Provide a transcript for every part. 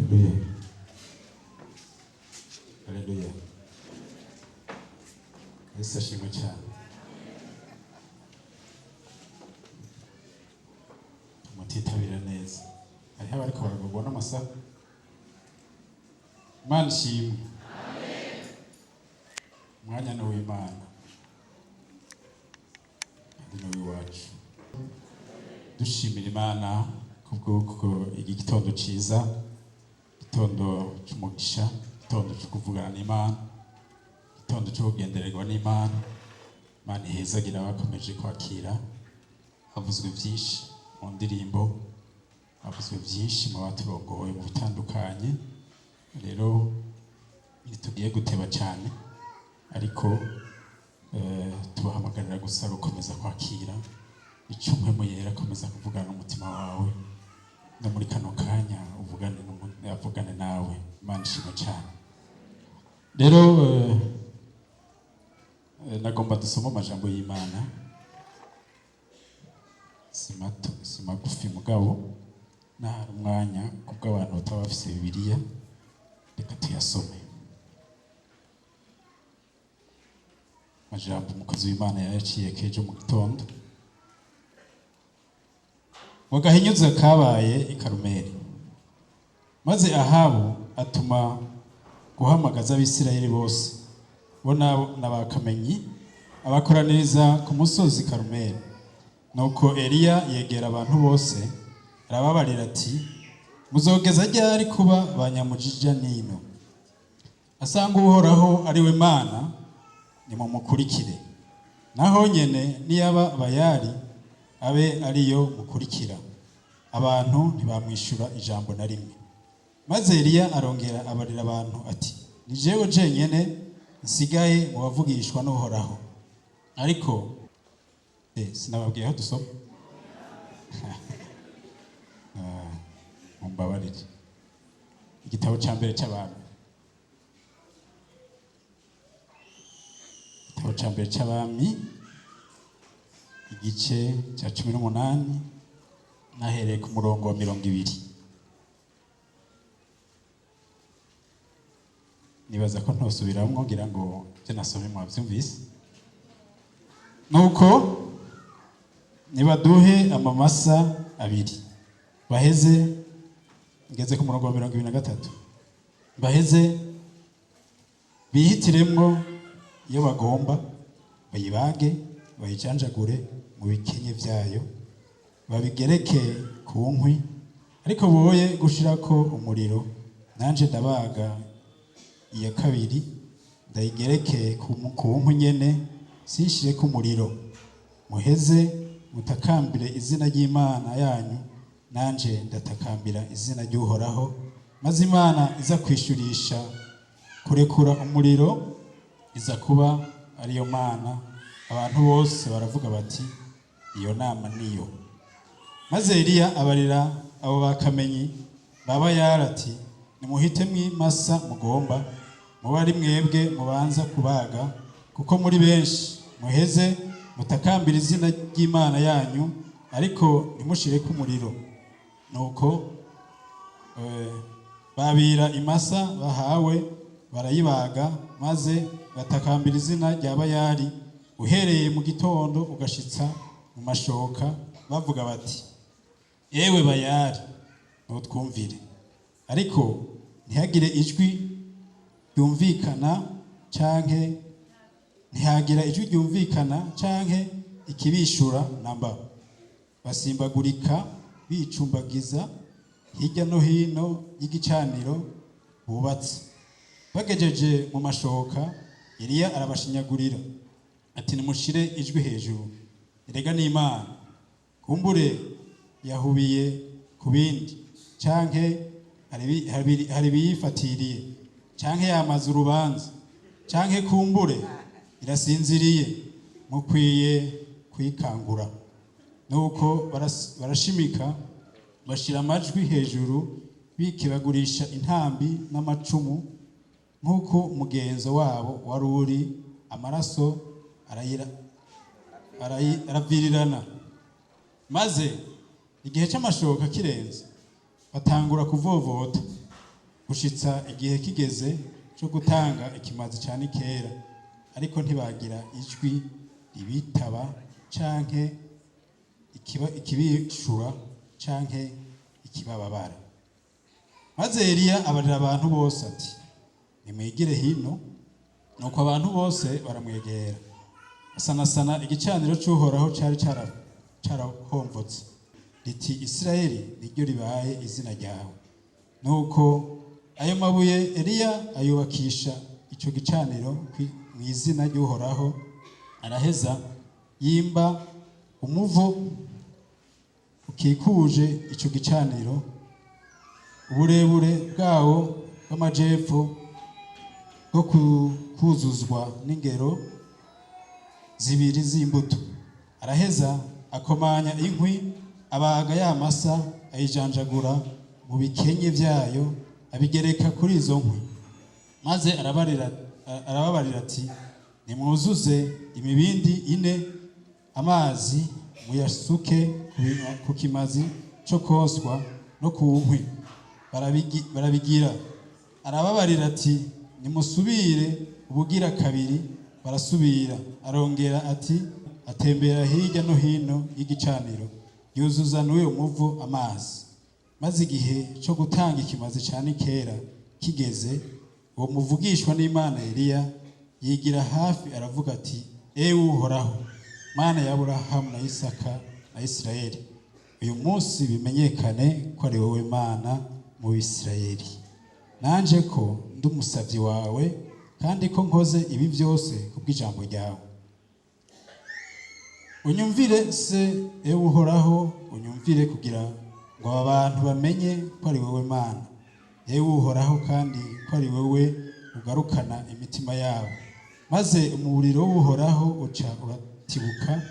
Haleluya. Haleluya. Yesu ashimwe cyane. Mutitabira neza. Hariho abariko baragorwa n'amasaha. Imana ishimwe. Umwanya ni uw'Imana. Kandi ni uw'iwacu. Dushimira Imana kubw'uko iki gitondo ciza, igitondo c'umugisha, igitondo co kuvugana n'Imana, igitondo co kugendererwa n'Imana. Imana ihezagira abakomeje kwakira. Havuzwe vyinshi mu ndirimbo, havuzwe vyinshi mu baturongoye mu bitandukanye. Rero ntitugiye guteba cyane, ariko tubahamagarira gusa gukomeza kwakira icyo Mpwemu Yera akomeza kuvugana n'umutima wawe, no muri kano kanya uvugane avugane nawe. Imana ishimwe cyane. Rero nagomba dusome amajambo y'Imana, si mato, si magufi, mugabo nahari umwanya kubw'abantu bataba bafise Bibiliya, reka tuyasome. Amajambo umukozi w'Imana yayaciye kejo mu gitondo. Mu gahinyuza kabaye i Karumeli, maze Ahabu atuma guhamagaza Abisirayeli bose, bo na ba kamenyi, abakoraniriza ku musozi Karumeli. Nuko Eliya yegera abantu bose, arababarira ati: "Muzogeza ryari kuba ba nyamujija nino? Asanga Uhoraho ari we Mana, nimumukurikire; naho nyene niyaba Bayali, abe ariyo mukurikira." Abantu ntibamwishura ijambo na rimwe. Maze Eliya arongera abarira abantu ati: "Ni jewe jenyene nsigaye mu bavugishwa n'Uhoraho." Ariko sinababwiye aho dusoma. Ah, mumbabarire. Igitabo ca mbere c'Abami, igitabo ca mbere c'Abami, igice cya 18, nahereye ku murongo wa 20. Nibaza ko ntosubiramwo, ngira ngo ibyo nasomye mwavyumvise. Nuko nibaduhe amamasa abiri, baheze, ngeze ku murongo wa 23, baheze bihitiremwo iyo bagomba, bayibage, bayijanjagure mu bikenye vyayo, babigereke ku nkwi, ariko boye gushirako umuriro. Nanje ndabaga iya kabiri, ndayigereke ku nkwi nyene, sinshireko umuriro. Muheze mutakambire izina ry'Imana yanyu, nanje ndatakambira izina ry'Uhoraho. Maze Imana iza kwishyurisha kurekura umuriro, iza kuba ariyo Mana. Abantu bose baravuga bati: "Iyo nama niyo." Maze Eliya abarira abo bakamenyi baba yarati: "Nimuhite imasa mugomba, muba ari mwebwe mubanza kubaga, kuko muri benshi. Muheze mutakambira izina ry'Imana yanyu, ariko ntimushireko umuriro." Nuko babira imasa bahawe, barayibaga, maze batakambira izina rya Bayali uhereye mu gitondo ugashitsa mu mashoka, bavuga bati: "Ewe Bayali, ntutwumvire." Ariko ntihagire ijwi ryumvikana canke ntihagira ijwi ryumvikana canke ikibishura namba. Basimbagurika bicumbagiza hirya no hino y'igicaniro bubatse. Bagejeje mu mashoka, Eliya arabashinyagurira ati: "Nimushire ijwi hejuru, erega n'Imana! Kumbure yahubiye ku bindi, canke hari ibiyifatiriye, canke yamaze urubanza, canke kumbure irasinziriye, mukwiye kuyikangura." Nuko barashimika, bashira amajwi hejuru, bikebagurisha intambi n'amacumu, nk'uko umugenzo wabo wari uri. Amaraso aravirirana. Maze igihe c'amashoka kirenze, batangura kuvovota. Gushitsa igihe kigeze cyo gutanga ikimazi ca nikera, ariko ntibagira ijwi ribitaba canke ikibishura canke ikibababara. Maze Eliya abarira abantu bose ati: "Nimwigire hino." Nuko abantu bose baramwegera. Asanasana igicaniro c'Uhoraho cari carahomvotse, riti: "Isirayeli niryo ribaye izina ryawe." Nuko ayo mabuye Eliya ayubakisha ico gicaniro mu izina ry'Uhoraho. Araheza yimba umuvo ukikuje ico gicaniro, uburebure bwawo bw'amajepfo bwo kuzuzwa n'ingero 2 z'imbuto. Araheza akomanya inkwi, abaga ya masa, ayijanjagura mu bikenye vyayo, abigereka kuri izo nkwi. Maze arababarira ati: "Nimwuzuze imibindi ine amazi, muyasuke ku kimazi co koswa no ku nkwi." Barabigira. Arababarira ati: "Nimusubire ubugira kabiri." Barasubira. Arongera ati, atembera hirya no hino y'igicaniro, yuzuza n'uyo muvo amazi. Maze igihe cyo gutanga ikimazi ca nikera kigeze, uwo muvugishwa n'Imana Eliya yigira hafi, aravuga ati: "Ewe Uhoraho, Mana ya Aburahamu na Isaka na Isirayeli, uyu munsi bimenyekane ko ari wowe Mana mu Bisirayeli, nanje ko ndi umusavyi wawe, kandi ko nkoze ibi byose kubw'ijambo ryawe. Unyumvire se, ewe Uhoraho, unyumvire, kugira ngo aba bantu bamenye ko ari wowe Mana, ewe Uhoraho, kandi ko ari wowe ugarukana imitima yabo." Maze umuriro w'Uhoraho uca uratibuka,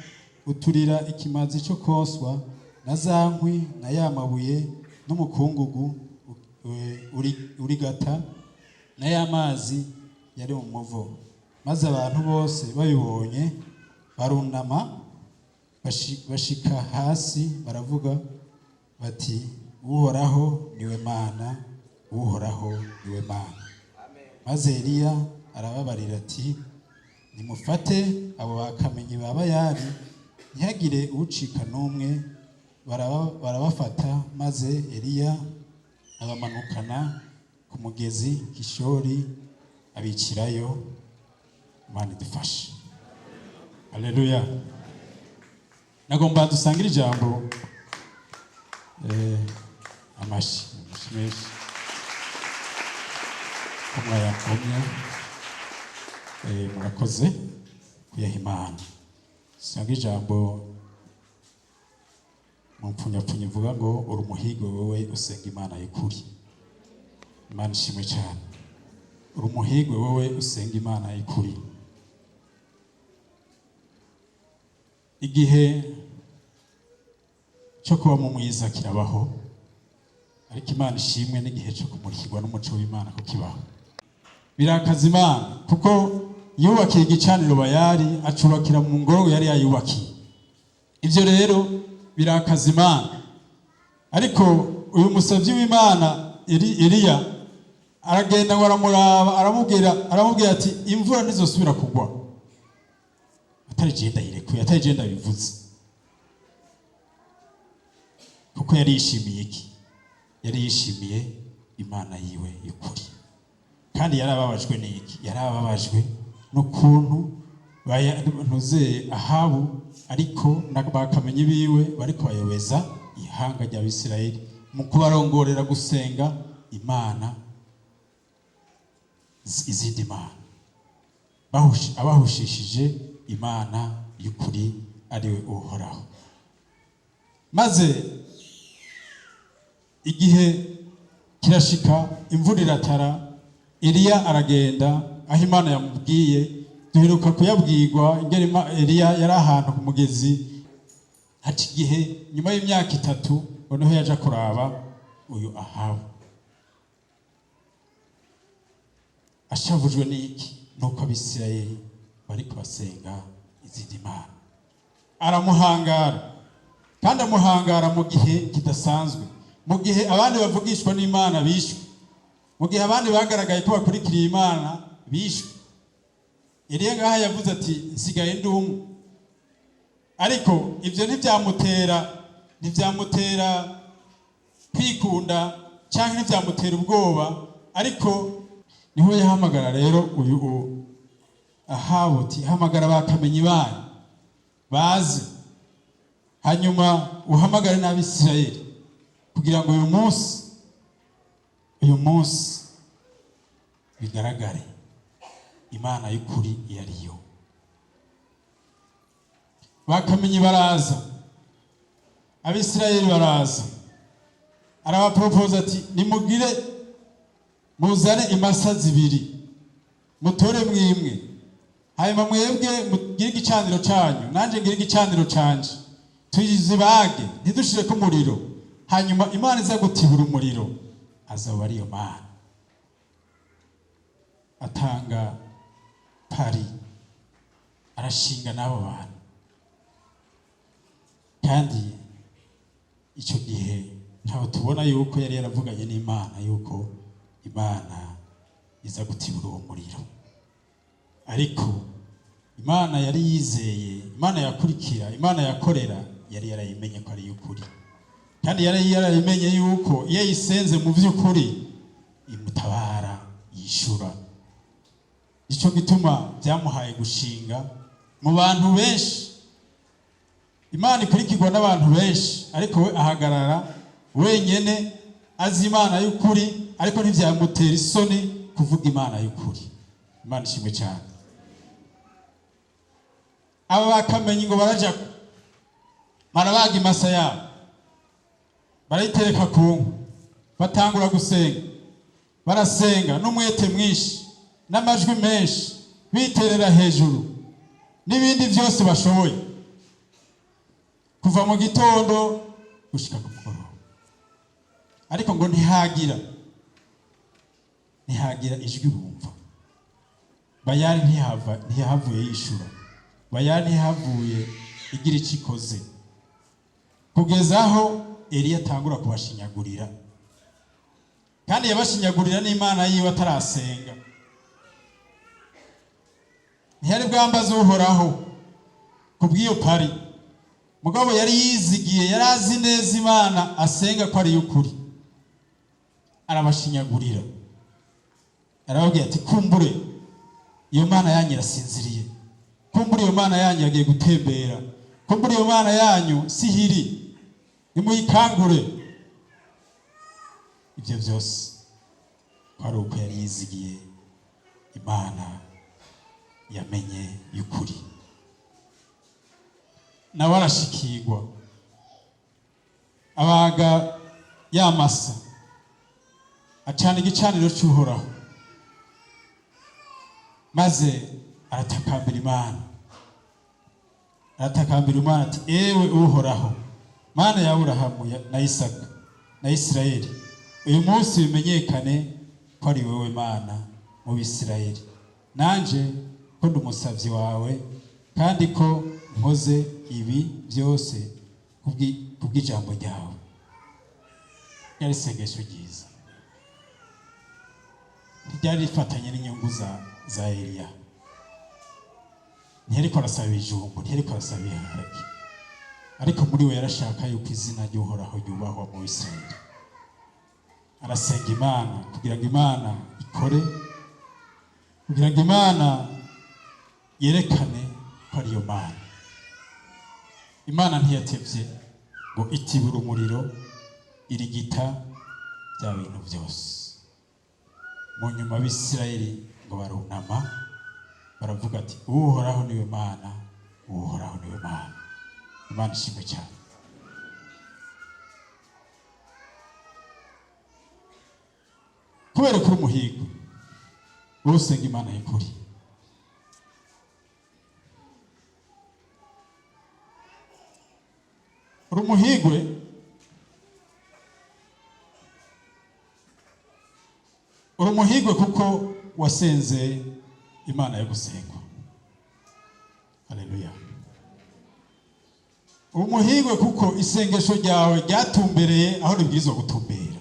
uturira ikimazi cyo koswa na za nkwi na ya mabuye n'umukungugu, urigata na ya mazi yari mu muvo. Maze abantu bose babibonye barunama, bashika hasi, baravuga bati: "Uhoraho niwe Mana, Uhoraho niwe Mana." Maze Eliya arababarira ati: "Nimufate abo bakamenyi ba Bayali, ntihagire ucika n'umwe." Barabafata, maze Eliya abamanukana ku mugezi Kishori, abicirayo. Imana idufashe. Haleluya. Nagomba dusangire ijambo. Amashi, amashi menshi ko mwayakomye. Murakoze kuyaha Imana. Dusanga ijambo mu mpfunyapfunya ivuga ngo: "Uri umuhigwe wowe usenga Imana y'ukuri." Imana ishimwe cyane. Uri umuhigwe wowe usenga Imana y'ukuri. Igihe cyo kuba mu mwiza kirabaho, ariko Imana ishimwe n'igihe cyo kumurikirwa n'umuco w'Imana ko kibaho. Birakaza Imana kuko yubakiye igicaniro Bayali, acubakira mu ngoro yari yayubakiye. Ibyo rero birakaza Imana. Ariko uyu musabyi w'Imana Eliya aragenda ngo aramuraba, aramubwira ati: "Imvura ntizosubira kugwa atari je ndayirekuye, atari je ndabivuze." Kuko yari yishimiye iki? Yari yishimiye Imana yiwe y'ukuri. Kandi yarababajwe n'iki? Yarababajwe n'ukuntu ntuze Ahabu, ariko bakamenyi biwe bariko bayobeza ihanga ry'Abisirayeli mu kubarongorera gusenga imana izindi mana, abahushishije Imana y'ukuri, ariwe Uhoraho. Maze igihe kirashika, imvura iratara. Eliya aragenda aho Imana yamubwiye. Duheruka kuyabwirwa ingene Eliya yari ahantu ku mugezi. Haca igihe, nyuma y'imyaka 3, noneho yaja kuraba uyu Ahabu. Ashavujwe n'iki? Nuko Abisirayeli bariko basenga izindi mana. Aramuhangara, kandi amuhangara mu gihe kidasanzwe, mu gihe abandi bavugishwa n'Imana bishwe. Mu gihe abandi bagaragaye ko bakurikiriye Imana bishwe, Eliya ngaha yavuze ati: "Nsigaye ndi umwe." Ariko ibyo ntibyamutera kwikunda cyangwa ntibyamutera ubwoba. Ariko niho yahamagara rero uyu Ahabu ati: "Hamagara bakamenyi banyu baze, hanyuma uhamagare n'Abisirayeli, kugira ngo uyu munsi bigaragare Imana y'ukuri iyo ariyo." Bakamenyi baraza, Abisirayeli baraza. Arabaporopoza ati: "Nimugire muzane imasa zibiri, mutore mwimwe, hanyuma mwebwe mugire igicaniro canyu, nanje ngire igicaniro canje, tuzibage, ntidushireko umuriro. Hanyuma Imana iza gutibura umuriro azaba ariyo Mana." Atanga pari, arashinga n'abo bantu. Kandi icyo gihe ntabwo tubona yuko yari yaravuganye n'Imana yuko Imana iza gutibura uwo muriro. Ariko Imana yari yizeye, Imana yakurikira, Imana yakorera, yari yarayimenye ko ari iy'ukuri, kandi yari yarayimenye yuko iyo ayisenze mu by'ukuri imutabara, yishura. Nicyo gituma byamuhaye gushinga mu bantu benshi. Imana ikurikirwa n'abantu benshi, ariko we ahagarara wenyene, azi Imana y'ukuri. Ariko ntibyamutera isoni kuvuga Imana y'ukuri. Imana ishimwe cyane. Aba bakamenyi ngo baraja, barabaga imasa yabo, barayitereka ku nkwi, batangura gusenga. Barasenga n'umwete mwinshi n'amajwi menshi, biterera hejuru n'ibindi byose bashoboye, kuva mu gitondo gushika ku mugoroba. Ariko ngo ntihagira ijwi bumva. Bayali ntihava, ntihavuye yishura. Bayali ntihavuye igira icyo ikoze, kugeza aho Eliya atangura kubashinyagurira. Kandi yabashinyagurira n'Imana yiwe atarasenga. Ntiyari bwambaze Uhoraho ku bw'iyo pari. Mugabo yari yizigiye, yari azi neza Imana asenga ko ari iy'ukuri. Arabashinyagurira, arababwira ati: "Kumbure iyo Mana yanyu irasinziriye, kumbure iyo Mana yanyu yagiye gutembera, kumbure iyo Mana yanyu sihiri, nimuyikangure." Ibyo byose ko ari uko yari yizigiye Imana yamenye y'ukuri. Nawe arashikirwa, abaga yamasa, acana igicaniro cy'Uhoraho, maze aratakambira Imana. Aratakambira Imana ati: "Ewe Uhoraho, Mana ya Aburahamu na Isaka na Isirayeli, uyu munsi bimenyekane ko ari wowe Mana mu Bisirayeli, nanje ko ndi umusavyi wawe, kandi ko nkoze ibi byose kubw'ijambo ryawe." Ryari isengesho ryiza, ntiryari rifatanye n'inyungu za Eliya. Ntiyariko arasaba ibijumbu, ntiyariko arasaba ibiharage, ariko muri we yarashaka yuko izina ry'Uhoraho ryubahwa mu Bisirayeli. Arasenga Imana kugira ngo Imana ikore, kugira ngo Imana yerekane ko ariyo Mana. Imana ntiyatevye ngo itibura umuriro, irigita bya bintu byose. Mu nyuma Abisirayeli ngo barunama, baravuga ati: "Uhoraho niwe Mana, Uhoraho niwe Mana." Imana ishimwe cyane. Kubera kuri umuhigo, wowe usenga Imana y'ukuri, uri umuhigwe. Uri umuhigwe kuko wasenze Imana yo gusengwa. Haleluya! Uri umuhigwe kuko isengesho ryawe ryatumbereye aho ribwirizwa gutumbera.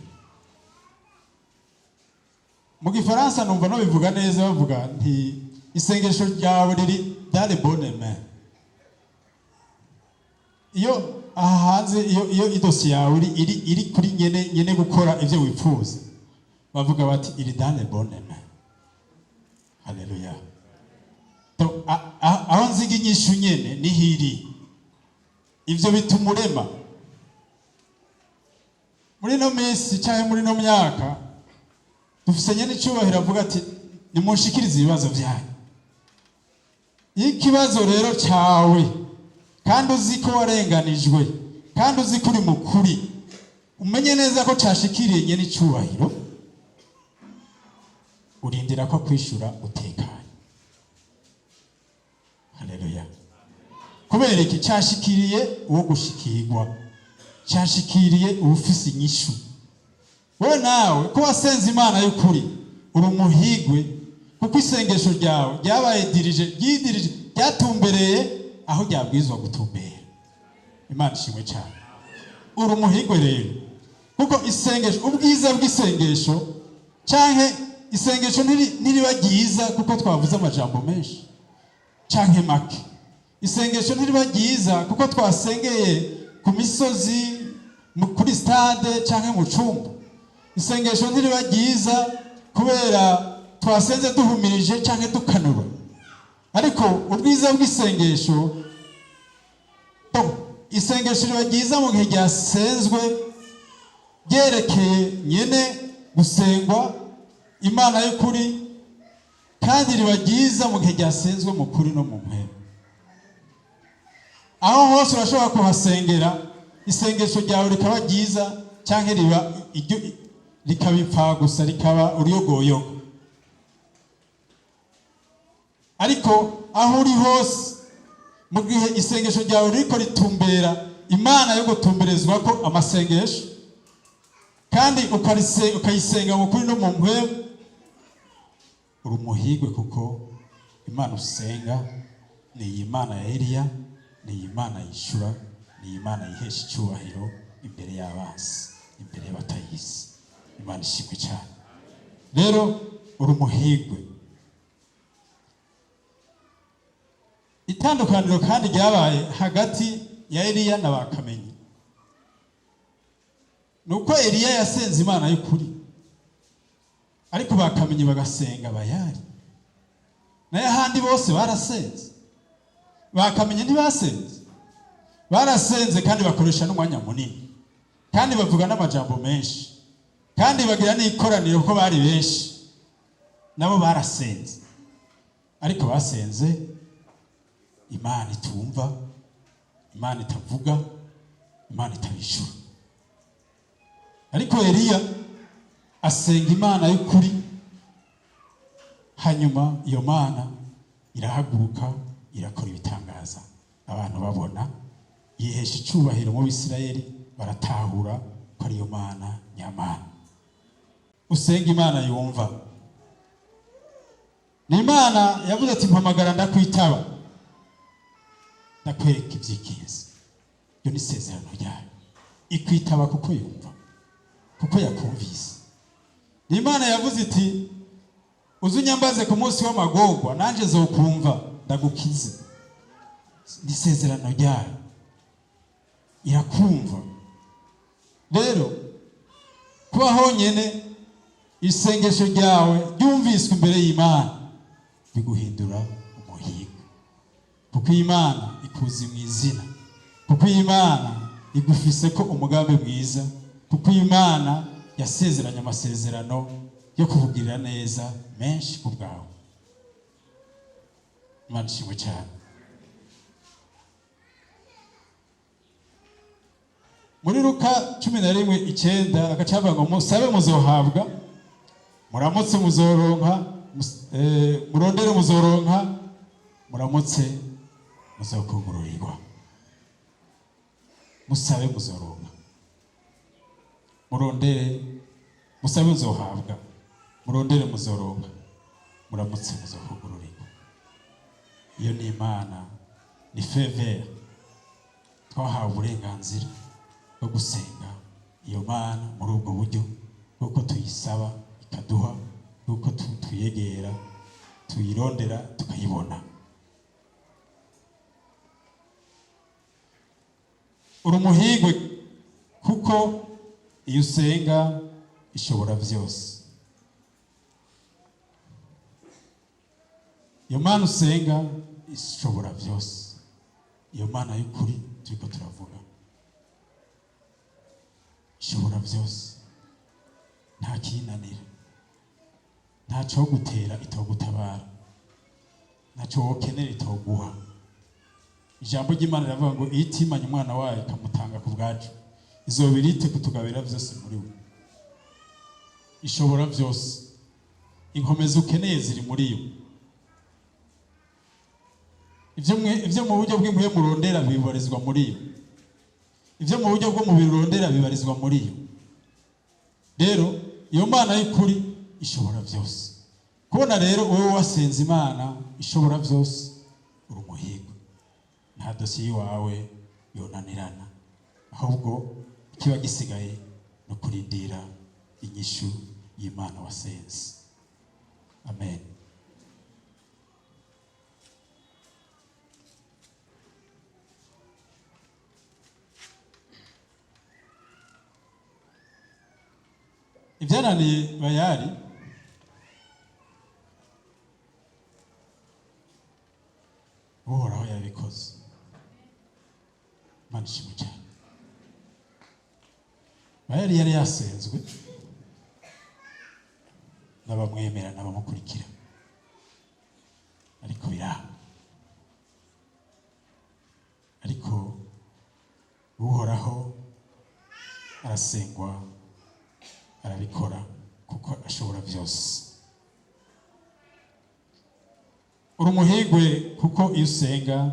Mu Gifaransa numva no bivuga neza, bavuga nti isengesho ryawe riri dans les bonnes mains. Iyo aha hanze, iyo idosiye yawe iri kuri nyene gukora ivyo wifuza, bavuga bati iri dans les bonnes mains. Haleluya! Donc, aho nziga inyishu nyene niho iri. Ivyo bituma urema. Muri ino minsi cyangwa muri ino myaka, dufise nyene icyubahiro avuga ati nimunshikirize ibibazo byanyu. Iyo ikibazo rero cyawe, kandi uzi ko warenganijwe, kandi uzi ko uri mukuri, umenye neza ko cashikiriye nyene icyubahiro, urindira ko kwishura utekanye. Haleluya! Kubera iki? Cyashikiriye uwo gushikirwa, cyashikiriye uwufise inyishu. Wowe nawe ko wasenze Imana y'ukuri, uri umuhigwe, kuko isengesho ryawe ryabaye dirigé, ryidirije, ryatumbereye aho ryabwirizwa gutumbera. Imana ishimwe cyane! Uri umuhigwe rero, kuko isengesho, ubwiza bw'isengesho, canke isengesho ntiriba ryiza kuko twavuze amajambo menshi canke make. Isengesho ntiriba ryiza kuko twasengeye ku misozi, kuri stade canke mu cumba. Isengesho ntiriba ryiza kubera twasenze duhumirije canke dukanura. Ariko ubwiza bw'isengesho, bon, isengesho riba ryiza mu gihe ryasenzwe ryerekeye nyene gusengwa, Imana y'ukuri, kandi riba ryiza mu gihe ryasenzwe mu kuri no mu mpwemu. Aho hose urashobora kuhasengera, isengesho ryawe rikaba ryiza, cyangwa riba iryo rikaba ipfa gusa, rikaba uruyogoyogo. Ariko aho uri hose, mu gihe isengesho ryawe ririko ritumbera Imana yo gutumberezwa ko amasengesho, kandi ukayisenga mu kuri no mu mpwemu, uri umuhigwe, kuko Imana usenga ni iyi Mana ya Eliya, ni iyi Mana yishura, ni iyi Mana yihesha icyubahiro imbere y'abansi, imbere y'abatayizi. Imana ishimwe cyane! Rero uri umuhigwe. Itandukaniro kandi ryabaye hagati ya Eliya na bakamenyi ni uko Eliya yasenze Imana y'ukuri, ariko bakamenyi bagasenga Bayari. Nayo ahandi bose barasenze. Bakamenye ntibasenze? Barasenze, kandi bakoresha n'umwanya munini, kandi bavuga n'amajambo menshi, kandi bagira n'ikoraniro ko bari benshi. Nabo barasenze, ariko basenze Imana itumva, Imana itavuga, Imana itabishura. Ariko Eliya asenga Imana y'ukuri, hanyuma iyo Mana irahaguruka, irakora ibitangaza abantu babona, yihesha icyubahiro mu Bisirayeli, baratahura ko ariyo Mana nyamana. Usenga Imana yumva. Ni Imana yavuze ati mpamagara ndakwitaba, ndakwereka iby'ikinzi. Iyo ni isezerano ryayo. Ikwitaba kuko yumva, kuko yakumvise. Ni Imana yavuze iti uze unyambaze ku munsi w'amagorwa, nanjye zokumva ndagukize. Ni isezerano ryayo, irakumva. Rero kuba honyine isengesho ryawe ryumviswe imbere y'Imana biguhindura umuhigo, kuko Imana ikuzi mu izina, kuko Imana igufise ko umugambi mwiza, kuko Imana yasezeranye amasezerano yo kukugirira neza menshi ku bwawe. Imana ishimwe cyane! Muri Luka 11:9 agaca ngo musabe muzohabwa, muramutse muzoronka, murondere muzoronka, muramutse muzokugururirwa. Musabe muzoronka, murondere, musabe muzohabwa, murondere muzoronka, muramutse muzokugururirwa. Iyo ni Imana, ni faveur. Twahawe uburenganzira bwo gusenga iyo Mana muri ubwo buryo, kuko tuyisaba ikaduha. yuko tuyegera, tuyirondera, tukayibona. Uri umuhigwe kuko iyo usenga ishobora byose. Iyo Mana usenga ishobora byose, iyo Mana y'ukuri turiko turavuga ishobora byose, nta kinanira, nta cogutera itogutabara, ntaco wokenera itoguha. Ijambo ry'Imana riravuga ngo iyo itimanye umwana wayo ikamutanga ku bwacu, izoba irite kutugabira byose muri we. Ishobora byose, inkomezi ukeneye ziri muri yo. Ibyo mu buryo bw'impuhwe murondera bibarizwa muri yo, ibyo mu buryo bw'umubiri urondera bibarizwa muri yo. Rero iyo Mana y'ukuri ishobora byose. Kubona rero wowe wasenze Imana ishobora byose, uri umuhigo, nta dosiye iwawe yonanirana, ahubwo ikiba gisigaye no kurindira inyishu y'Imana wasenze. Amen. Ibyananiye Bayali Uhoraho yabikoze. Imana ishimwe cyane. Bayali yari yasenzwe n'abamwemera n'abamukurikira, ariko biranga. Ariko Uhoraho arasengwa, arabikora kuko ashobora byose. Uri umuhigwe kuko iyo usenga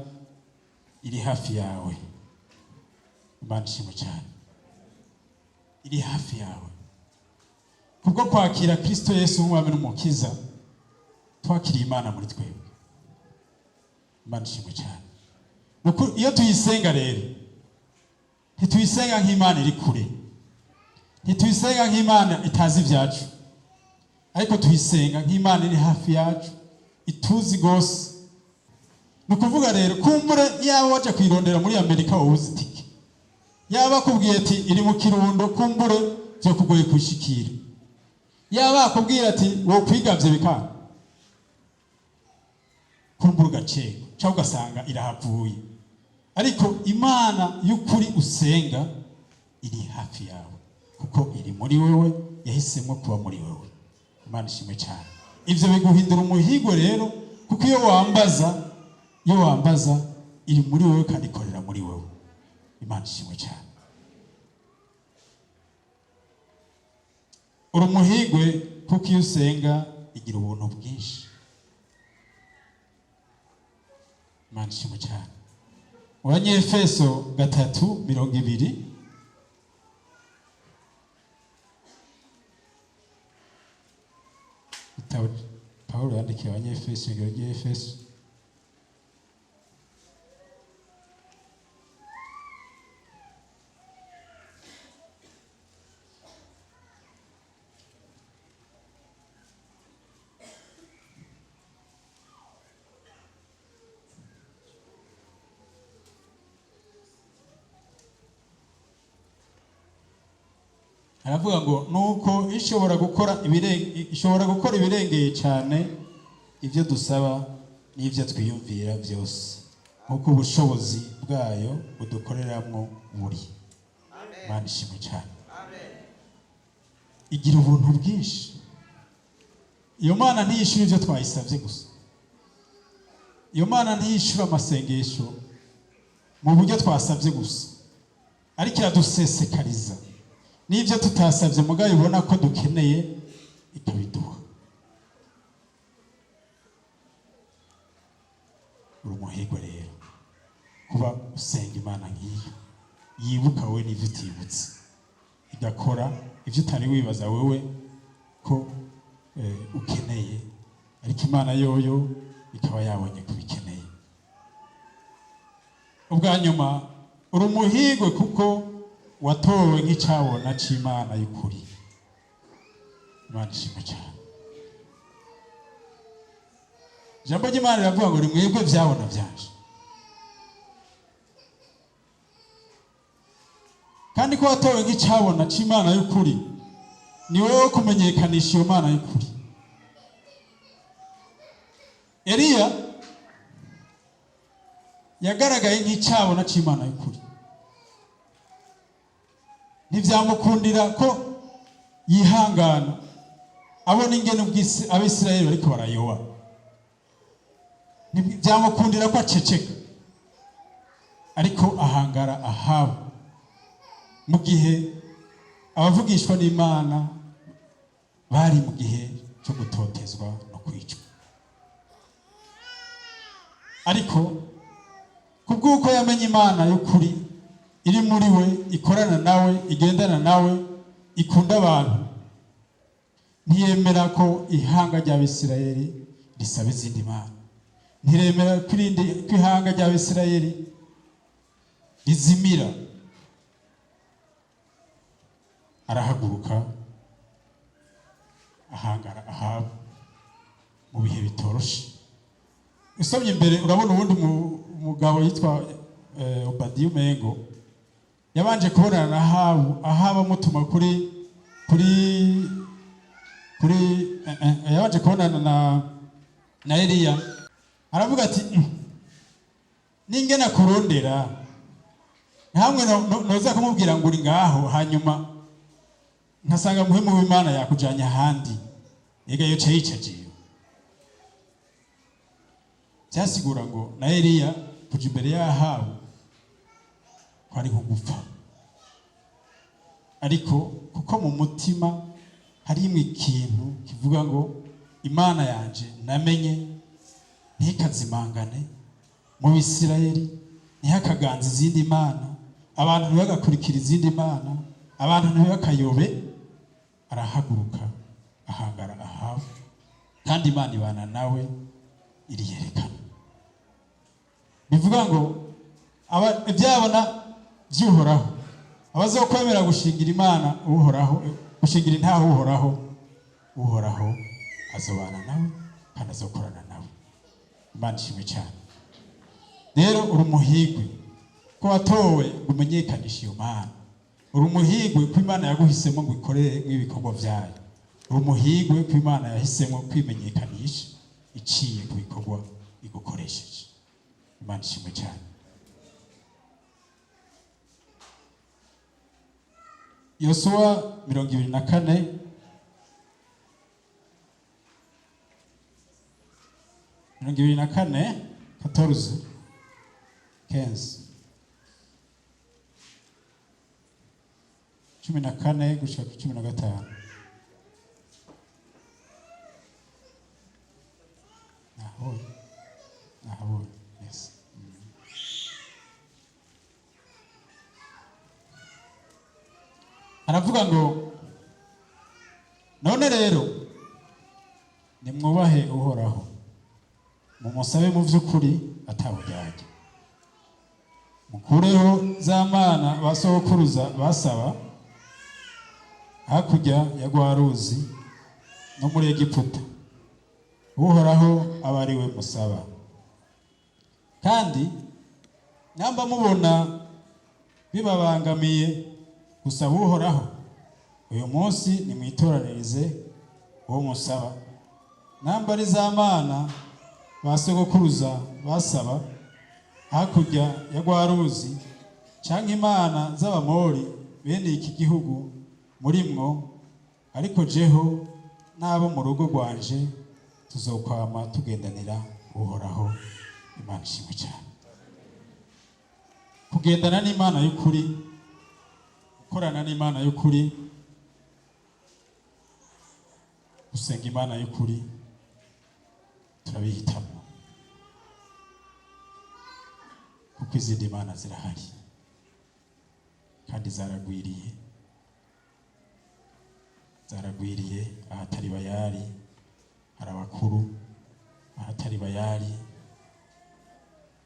iri hafi yawe. Imana ishimwe cyane, iri hafi yawe. Kubwo kwakira Kristo Yesu nk'umwami n'umukiza, twakiriye Imana muri twebwe. Imana ishimwe cyane. Nuko iyo tuyisenga rero, ntituyisenga nk'Imana iri kure, ntituyisenga nk'Imana itazi ibyacu, ariko tuyisenga nk'Imana iri hafi yacu, ituzi rwose. Ni ukuvuga rero, kumbure yaba waje kuyirondera muri Amerika wowe uzi itike, yaba akubwiye ati iri mu Kirundo, kumbure byo kugoye kuyishikira, yaba akubwira ati wo kwigavye bikanga, kumbure ugacegwa cyangwa ugasanga irahavuye. Ariko Imana y'ukuri usenga iri hafi yawe, kuko iri muri wewe, yahisemo kuba muri wewe. Imana ishimwe cyane. Ibyo biguhindura umuhigo rero, kuko iyo wambaza iri muri wewe kandi ikorera muri wewe. Imana ishimwe cyane. Uri umuhigwe kuko iyo usenga igira ubuntu bwinshi. Imana ishimwe cyane. Mu Banyefeso 3:20, igitabo Pawulo yandikiye Abanyefeso, ishengero ry'Efeso. Aravuga ngo nuko ishobora gukora ibirengeye cyane ibyo dusaba n'ibyo twiyumvira byose, nk'uko ubushobozi bwayo budukoreramwo buri. Imana ishimwe cyane. Igira ubuntu bwinshi. Iyo Mana ntiyishyura ibyo twayisabye gusa, iyo Mana ntiyishyura amasengesho mu buryo twasabye gusa, ariko iradusesekariza n'ibyo tutasabye mugabo ibona ko dukeneye, ikabiduha. Uri umuhigwe rero kuba usenga Imana nk'iyo, yibuka wowe n'ibyo utibutse, igakora ibyo utari wibaza wowe ko ukeneye, ariko Imana yoyo ikaba yabonye kubikeneye. Ubwa nyuma, uri umuhigwe kuko watowe nk'icyabona c'Imana y'ukuri. Imana ishimwe cyane. Ijambo ry'Imana riravuga ngo ni mwebwe vyabona vyanje. Kandi ko watowe nk'icabona c'Imana y'ukuri, ni wowe wo kumenyekanisha iyo Mana y'ukuri. Eliya yagaragaye nk'icabona c'Imana y'ukuri. Ntivyamukundira ko yihangana abona ingene Abisirayeli bariko barayoba. Ntivyamukundira ko aceceka, ariko ahangara Ahabu mu gihe abavugishwa n'Imana bari mu gihe cyo gutotezwa no kwicwa. Ariko kubw'uko yamenye Imana y'ukuri iri muri we, ikorana nawe, igendana nawe, ikunda abantu, ntiyemera ko ihanga ry'Abisirayeli risaba izindi mana, ntiremera ko ihanga ry'Abisirayeli rizimira. Arahaguruka ahangara Ahabu mu bihe bitoroshe. Usomye imbere urabona uwundi mugabo yitwa Obadiya, umengo yabanje kubonana na Ahabu. Ahabu amutuma kuri yabanje kubonana na Eliya, aravuga ati: "Ningena kurondera ntamwe noza kumubwira ngo uri ngaho, hanyuma nkasanga muhemu w'Imana yakujanye ahandi, ega yoca yica jewe." Byasigura ngo na Eliya kuja imbere y'Ahabu kwari nko gupfa, ariko kuko mu mutima harimwo ikintu kivuga ngo Imana yanje namenye ntikazimangane mu Bisirayeli, ntihakaganze izindi mana, abantu ntibagakurikira izindi mana, abantu ntibakayobe. Arahaguruka ahangara Ahabu, kandi Imana ibana nawe iriyerekana. Bivuga ngo ibyabona by'Uhoraho, abazokwemera gushingira Imana Uhoraho, gushingira intaho Uhoraho, Uhoraho azobana nawe kandi azokorana nawe. Imana ishimwe cyane. Rero uri umuhigwe ko watowe ngo umenyekanishe iyo Mana. Uri umuhigwe ko Imana yaguhisemo ngo ikorere ibikorwa byayo. Uri umuhigwe ko Imana yahisemo kwimenyekanisha iciye ku bikorwa igukoresheje. Imana ishimwe cyane. Yosuwa 24, 24, 14, 15, 14 gushika ku 15. Nahabonye, nahabonye, yes. Aravuga ngo: "None rero nimwubahe Uhoraho, mumusabe mu vy'ukuri ataburyarya, mukureho za mana ba sogokuruza basaba hakurya ya rwa ruzi no muri Egiputa, Uhoraho aba ari we musaba. Kandi namba mubona bibabangamiye gusaba Uhoraho uyu munsi, nimwitoranirize uwo musaba, namba ari za mana ba sogokuruza basaba hakurya ya rwa ruzi, canke imana z'Abamori bene iki gihugu murimwo, ariko jeho n'abo mu rugo rwanje tuzokwama tugendanira Uhoraho." Imana ishimwe cyane. Kugendana n'Imana y'ukuri, gukorana n'Imana y'ukuri, gusenga Imana y'ukuri, turabihitamo, kuko izindi mana zirahari kandi zaragwiriye, zaragwiriye. Ahatari Bayari hari abakuru, ahatari Bayari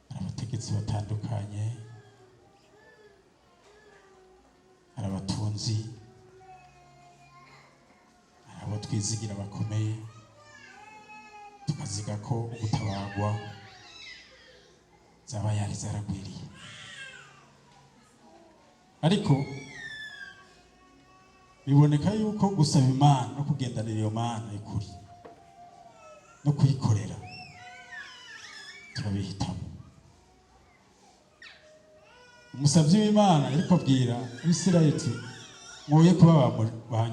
hari abategetsi batandukanye, hari abatunzi, hari abo twizigira bakomeye, tukazigira. Nziga ko ugutabagwa zaba yari zaragwiriye, ariko biboneka yuko gusaba Imana no kugendanira iyo Mana y'ukuri no kuyikorera turabihitamo. Umusabyi w'Imana ariko abwira Abisirayeli ati: "Mwoye kuba ba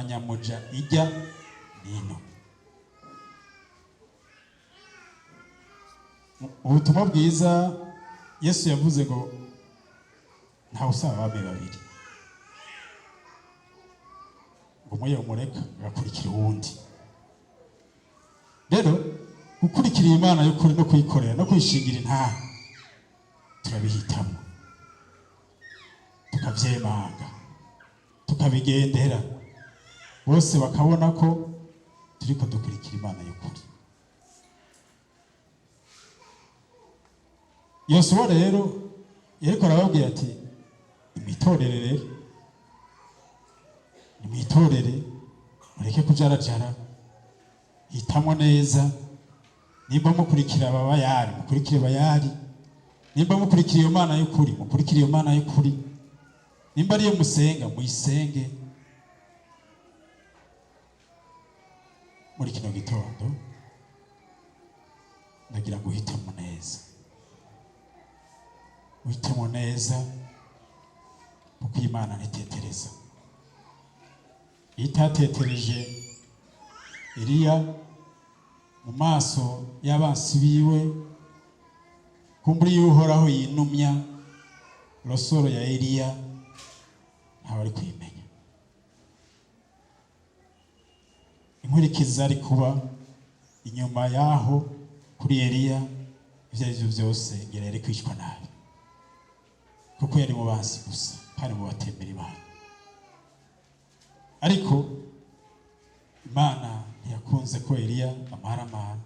nyamuja ijya nino." Ubutumwa bwiza, Yesu yavuze ngo ntawe usaba abami babiri, ngo umwe yomureka agakurikira uwundi. Rero gukurikira Imana y'ukuri no kuyikorera no kuyishingira intahe turabihitamo, tukavyemanga, tukabigendera, bose bakabona ko turiko dukurikira Imana y'ukuri. Yosuwa rero yariko arababwira ati: "Nimwitorere rero, nimwitorere, mureke kujarajara, hitamo neza. Nimba mukurikira aba Bayali, mukurikire Bayali. Nimba mukurikira iyo Mana y'ukuri, mukurikire iyo Mana y'ukuri. Nimba ariyo musenga, muyisenge." Muri kino gitondo ndagira ngo uhitemo neza, uhitemo neza, kuko Imana ntitetereza. Iyo itatetereje Eliya mu maso y'abansi biwe, kumbura iyo Uhoraho yinumya le sort ya Eliya, ntawe ari kuyimenya. Inkurikizi ari kuba inyuma yaho kuri Eliya, ibyo ari byo byose ngira yari kwicwa nabi, kuko yari mu bansi gusa kandi mu batemera Imana. Ariko Imana ntiyakunze ko Eliya amaramara,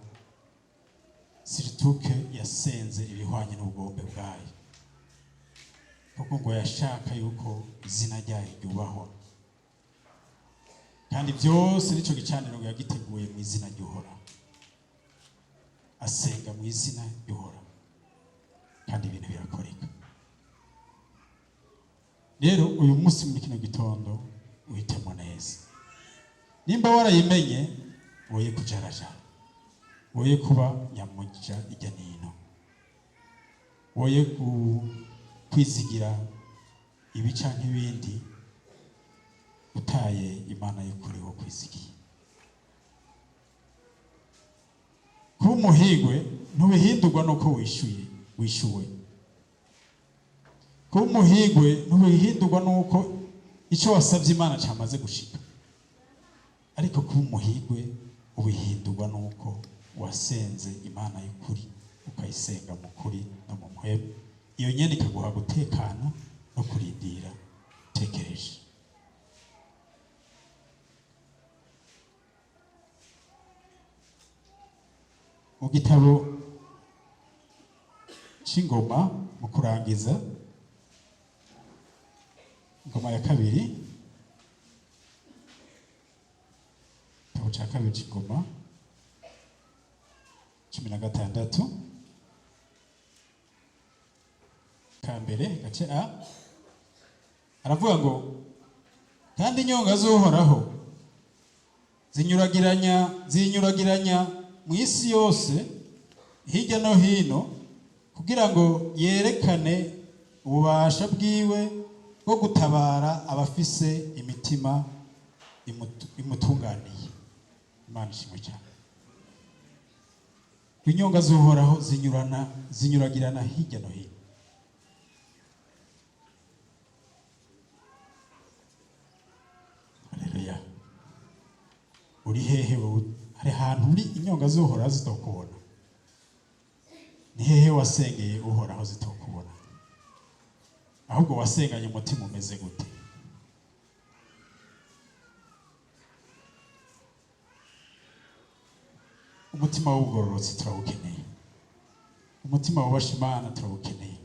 surtout que yasenze ibihwanye n'ubugombe bwayo, kuko ngo yashaka yuko izina ryayo ryubahwa, kandi byose n'icyo gicaniro ngo yagiteguye mu izina ry'Uhoraho, asenga mu izina ry'Uhoraho, kandi ibintu birakoreka. Rero uyu munsi muri kino gitondo uhitemo neza. Nimba warayimenye, woye kujarajara, woye kuba nyamuja ijya nino, woye kwizigira ibi canke ibindi, utaye Imana y'ukuri wo kwizigiye. Kuba umuhigwe ntubihindurwa nuko wishyuye, wishyuwe. Kuba umuhigwe ntubihindurwa nuko icyo wasabye Imana cyamaze gushika, ariko kuba umuhigwe ubihindurwa nuko wasenze Imana y'ukuri, ukayisenga mu kuri no mu mpwemu. Iyo nyene ikaguha gutekana no kurindira utekereje. Mu gitabo c'Ingoma, mu kurangiza, Ingoma ya kabiri, igitabo ca kabiri c'Ingoma, 16, ka mbere gace a, aravuga ngo: "Kandi inyonga z'Uhoraho zinyuragiranya mu isi yose hirya no hino, kugira ngo yerekane ububasha bwiwe bwo gutabara abafise imitima imutunganiye." Imana ishimwe cyane. Inyonga z'Uhoraho zinyuragirana hirya no hino. Haleluya! Uri hehe wowe? Hari ahantu uri inyonga z'Uhoraho zitokubona? Ni hehe wasengeye Uhoraho zitokubona? Ahubwo wasenganye umutima umeze gute? Umutima w'ubugororotsi turawukeneye, umutima wubasha Imana turawukeneye,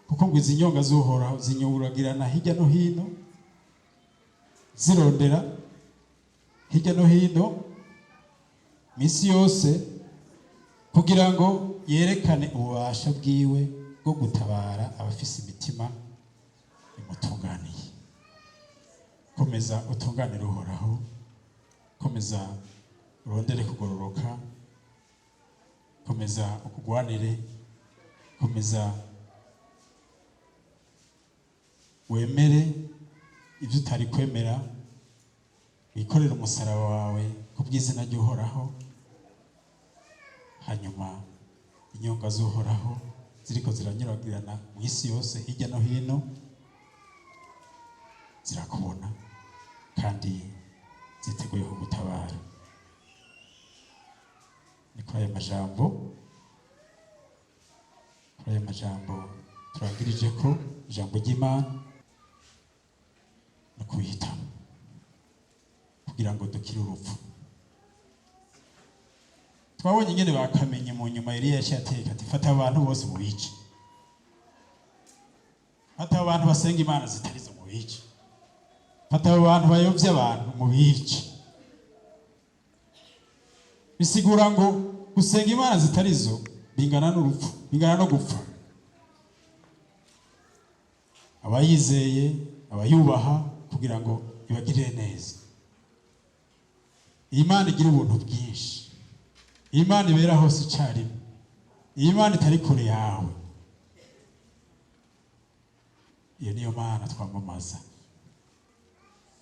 kuko ngo izi nyonga z'Uhoraho zinyuragirana hirya no hino, zirondera hirya no hino. Misi yose kugira ngo yerekane ububasha bwiwe bwo gutabara abafise imitima imutunganiye. Komeza utunganire Uhoraho, komeza urondere kugororoka, komeza ukugwanire, komeza wemere ibyo utari kwemera, wikorere umusaraba wawe ku bw'izina ry'Uhoraho. Hanyuma inyonga z'Uhoraho ziriko ziranyuragirana mu isi yose hirya no hino zirakubona kandi ziteguye kugutabara. Ni kuri ayo majambo, kuri ayo majambo turangirije ko ijambo ry'Imana no kubihitamo kugira ngo dukire urupfu. Twabonye ingene bakamenye mu nyuma Eliya yaciye ateka ati: "Fata abantu bose mubice, fata abantu basenga imana zitari zo mubice, fata abo bantu bayovya abantu mubice." Bisigura ngo gusenga imana zitari zo bingana n'urupfu, bingana no gupfa. Abayizeye, abayubaha kugira ngo ibagirire neza. Iyi Mana igira ubuntu bwinshi, iyi Mana ibera hose icyarimwe, iyi Mana itari kure yawe, iyo niyo Mana twamamaza.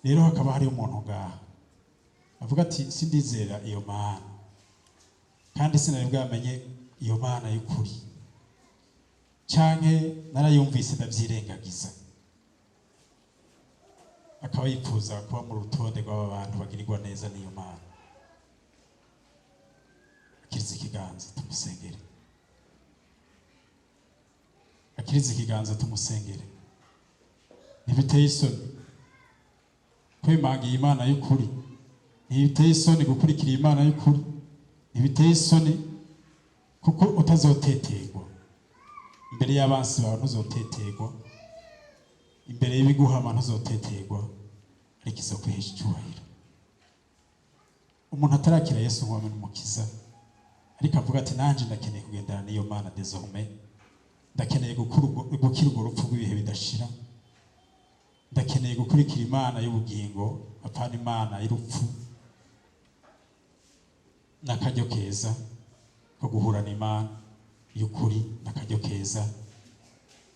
Rero hakaba hariho umuntu ngaha avuga ati: "Sindizera iyo Mana, kandi sinari bwamenye iyo Mana y'ukuri, canke narayumvise ndavyirengagiza," akaba yifuza kuba mu rutonde rw'aba bantu bagirirwa neza n'iyo Mana, akiriza ikiganza tumusengere, akiriza ikiganza tumusengere. Ntibiteye isoni kwemanga iyi Mana y'ukuri, ntibiteye isoni gukurikira iyi Mana y'ukuri, ntibiteye isoni kuko utazoteterwa imbere y'abansi bawe, ntuzoteterwa imbere y'ibiguhama, ntuzoteterwa, ariko izo kwihesha icyubahiro. Umuntu atarakira Yesu nk'umwami n'Umukiza, ariko avuga ati: "Nanjye ndakeneye kugendana n'iyo Mana, désormais ndakeneye gukira urwo rupfu rw'ibihe bidashira, ndakeneye gukurikira Imana y'ubugingo, apana Imana y'urupfu," n'akaryo keza ko guhura n'Imana y'ukuri, n'akaryo keza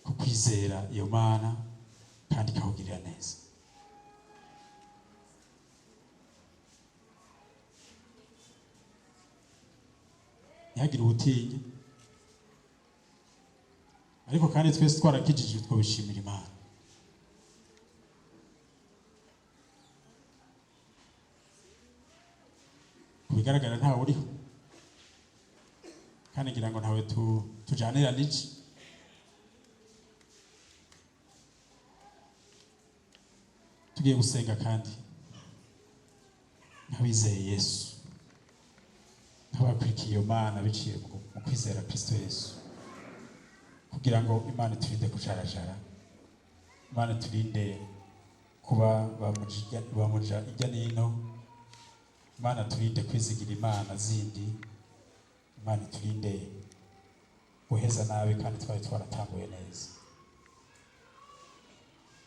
ko kwizera iyo Mana kandi ikawugirira neza. Ntihagire ubutinya, ariko kandi twese twarakijijwe twabishimira Imana. Ku bigaragara ntawe uriho, kandi ngira ngo ntawe tujanira n'iki. Tugiye gusenga kandi nk'abizeye Yesu, nk'abakurikiye iyo Mana biciye mu kwizera Kristo Yesu, kugira ngo Imana iturinde kujarajara, Imana iturinde kuba bamuja ijya n'ino, Imana turinde kwizigira imana zindi, Imana iturinde guheza nabi kandi twari twaratanguye neza,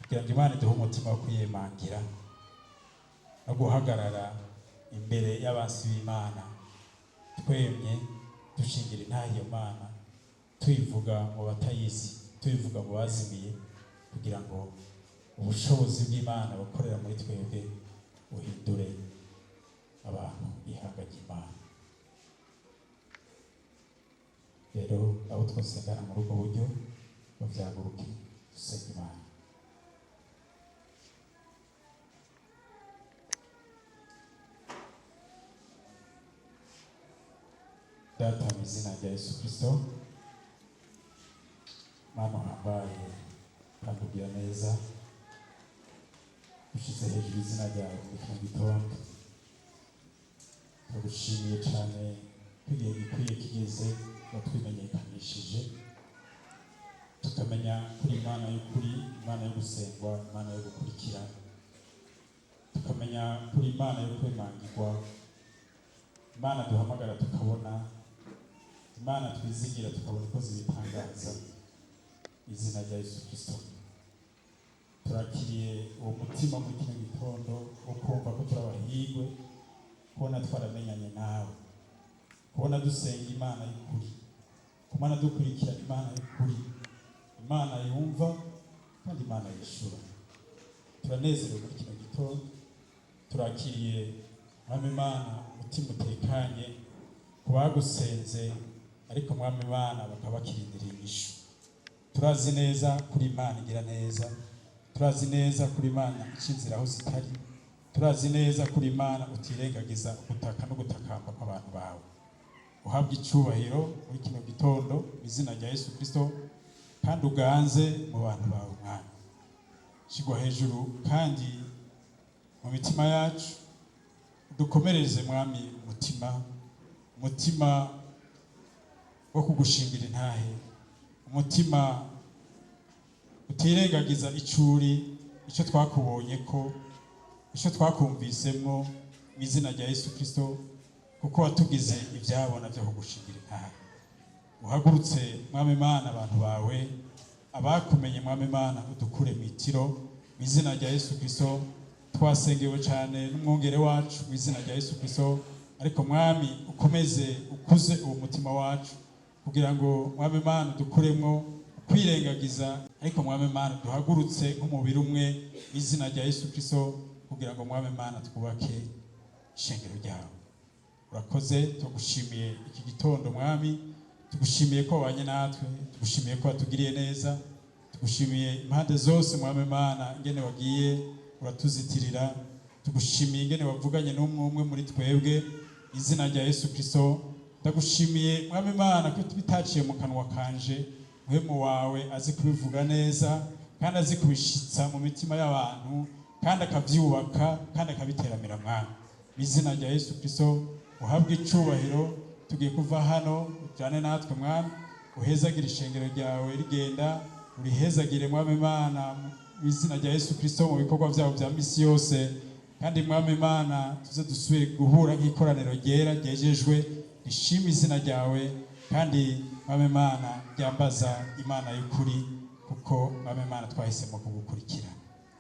kugira ngo Imana iduhe umutima wo kuyemangira no guhagarara imbere y'abansi b'Imana twemye, dushingira intahe iyo Mana, tuyivuga mu batayizi, tuyivuga mu bazimiye, kugira ngo ubushobozi bw'Imana bukorera muri twebwe buhindure abantu ihanga ry'Imana. Rero abo twasengana muri ubwo buryo bavyaguruke, dusenga Imana. Data, mu izina rya Yesu Kristo, Mana uhambaye kandi ugira neza, dushyize hejuru izina ryawe muri kino gitondo. Turagushimiye cyane ko igihe gikwiye kigeze watwimenyekanishije, tukamenya kuri Imana y'ukuri, Imana yo gusengwa, Imana yo gukurikira, tukamenya kuri Imana yo kwemangirwa. Imana duhamagara tukabona, Imana twizigira tukabona ikoze ibitangaza. Izina rya Yesu Kristo, turakiriye uwo mutima muri kino gitondo wo kumva ko turabahigwe, kubona twaramenyanye nawe, kubona dusenga Imana y'ukuri, kubona dukurikirana Imana y'ukuri, Imana yumva kandi Imana yishura. Turanezerewe muri kino gitondo. Turakiriye, Mwami Imana, umutima utekanye ku bagusenze, ariko Mwami Imana, bakaba bakirindiriye inyishu. Turazi neza kuri Imana igira neza, turazi neza kuri Imana ica inzira aho zitari, turazi neza kuri Imana utirengagiza ugutaka no gutakamba kw'abantu bawe. Uhabwe icubahiro muri kino gitondo mu izina rya Yesu Kristo, kandi uganze mu bantu bawe. Mwami, shigwa hejuru kandi mu mitima yacu. Dukomereze, Mwami, umutima wo kugushingira intahe, umutima utirengagiza icuri, icyo twakubonye ko, icyo twakumvisemwo, mu izina rya Yesu Kristo, kuko watugize ibyabona byo kugushingira intahe. Uhagurutse, Mwami Imana, abantu bawe abakumenye, Mwami Imana, udukure mu itiro mu izina rya Yesu Kristo. Twasengewe cyane n'umwungere wacu mu izina rya Yesu Kristo, ariko Mwami, ukomeze ukuze uwo mutima wacu kugira ngo, Mwami Imana, udukuremwo kwirengagiza, ariko Mwami Imana, duhagurutse nk'umubiri umwe mu izina rya Yesu Kristo, kugira ngo, Mwami Imana, twubake ishengero ryawe. Urakoze, tugushimiye iki gitondo, Mwami. Tugushimiye ko wabanye natwe, tugushimiye ko watugiriye neza, tugushimiye impande zose, Mwami Imana, ingene wagiye uratuzitirira. Tugushimiye ingene wavuganye n'umwe umwe muri twebwe, izina rya Yesu Kristo. Ndagushimiye, Mwami Imana, ko bitaciye mu kanwa kanje, Mpwemu wawe azi kubivuga neza kandi azi kubishitsa mu mitima y'abantu, kandi akavyubaka kandi akabiteramira. Mwami, mu izina rya Yesu Kristo, uhabwe icubahiro. Tugiye kuva hano, ujane natwe, Mwami. Uhezagire ishengero ryawe rigenda, urihezagire, Mwami Imana, mu izina rya Yesu Kristo, mu bikorwa byabo bya misi yose. Kandi, Mwami Imana, tuze dusubire guhura nk'ikoraniro ryera ryejejwe, rishima izina ryawe, kandi, Mwami Imana, ryambaza Imana y'ukuri, kuko, Mwami Imana, twahisemo kugukurikira.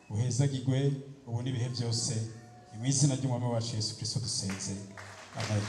Uhezagirwe ubu n'ibihe byose. Ni mu izina ry'Umwami wacu Yesu Kristo dusenze, amen.